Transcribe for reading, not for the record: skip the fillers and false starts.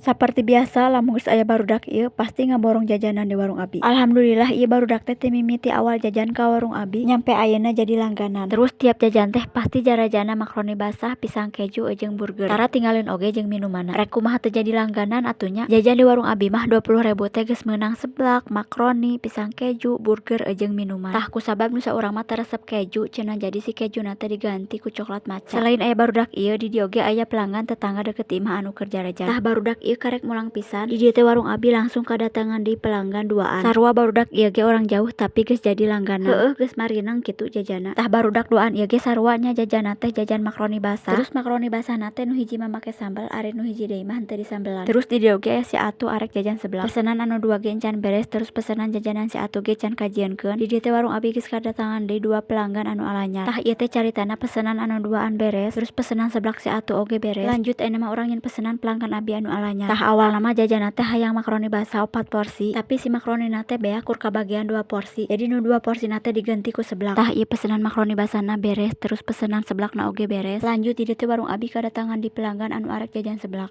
Saperti biasa, lamun geus aya barudak ieu pasti ngaborong jajanan di warung abi. Alhamdulillah, ieu barudak teh ti mimiti awal jajan ka warung abi nyampe ayeuna jadi langganan. Terus tiap jajan teh pasti jarajana makaroni basah, pisang keju jeung burger. Tara tinggaleun oge jeung minumanna. Rek kumaha teu jadi langganan atuh nya. Jajan di warung abi mah 20.000 teh geus meunang seblak, makaroni, pisang keju, burger jeung minuman. Tah, kusabab nu saurang mah teu resep keju cenah, jadi si kejuna teh diganti ku coklat matcha. Selain aya barudak ieu, di dieu oge aya pelanggan tetangga deket imah anu keur jarajan. Tah, barudak ieu karek mulang pisan. Di dieu teh warung abi langsung kadatangan deui pelanggan duaan. Sarua barudak ieu ge orang jauh, tapi geus jadi langganan. Heueuh, geus marineng kitu jajanna. Tah, barudak duaan ieu ge sarua nya, jajanna teh jajan makaroni basah. Terus makaroni basahna teh nu hiji mah make sambel, ari nu hiji deui mah henteu disambelan. Terus di dieu oge aya si Atu arek jajan seblak. Pesenan anu dua ge encan beres, terus pesenan jajanan si Atu ge can kajieunkeun. Di dieu teh warung abi geus kadatangan deui dua pelanggan anu alanyar. Tah, ieu teh caritana pesenan anu duaan beres, terus pesenan seblak si Atu oge beres. Lanjut, ayeuna mah urang nyieun pesenan pelanggan abi anu alanyar. Tah, awalna mah jajanna teh hayang makaroni basah opat porsi, tapi si makaronina teh beak, kur kabagian dua porsi. Jadi nu dua porsina teh diganti ku seblak. Tah, ieu pesenan makaroni basahna beres, terus pesenan seblakna oge beres. Lanjut, di dieu teh warung abi kadatangan deui pelanggan anu arek jajan seblak.